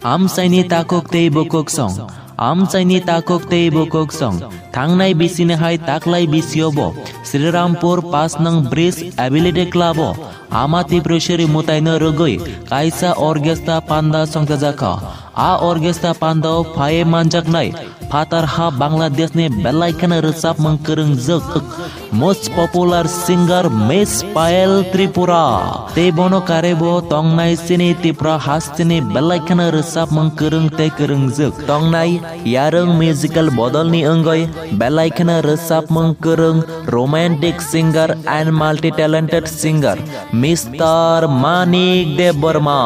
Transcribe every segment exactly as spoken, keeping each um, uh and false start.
Amchaini takhuk tei bukhuk song. Amchaini takhuk tei bukhuk song. Thangnai bisini hai taklai bisio bo Srirampur pas nang bridge Ability Club o Ama Tipreshwari mutaino rwgwi kaisa orchestra panda songchajakha. A orchestra pandao phaiwi manjaknai phatarha Bangladeshni belai kheno rwchapmung kwrwngjwk most popular singer Miss Payal Tripura. Tei bono karwibo tongnai chini Tripura hasteni belai kheno rwchapmung kwrwng tei kwrwngjwk tongnai Yarwng Musical Bodolni wngwi belai kheno rwchapmung kwrwng romantic singer and multi-talented singer Mister Manik Debbarma.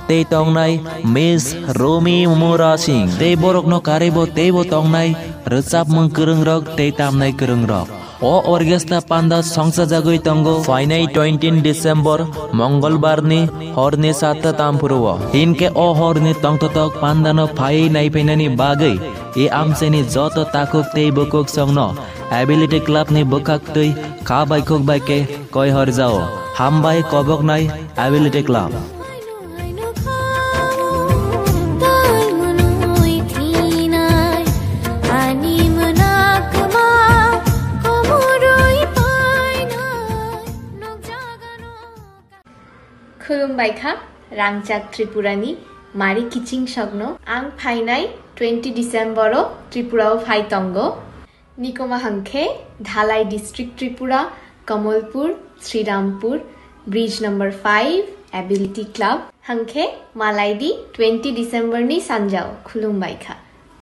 Tei tongnai Miss Rumi Murasing. Tei borokno karwibo teibo tongnai rwchapmung kwrwngrok tei tamnai kwrwngrok. O orchestra panda songchajagwi tongo phainai twenty December Mongolbarni horni satta tamphuru o. Hinkhe o horni tongthotok pandano phaiwi naiphainani bagwi e amchaini joto takhuk tei bukhuk songno Ability Club ni bwkhaktwi kha bai khuk bai khe koi horjao. Hambai koboknai Ability Club. Khulumbai kha, rangchak Tripurani mari kiching sokno. Ang phainai twenty December o Tripura o phai tongo. Nikoma hangkhe Dhalai District Tripura, Kamalpur, Srirampur, Bridge number five, Ability Club. Hangkhe malaidi twenty December ni sanjao. Khulumbai kha.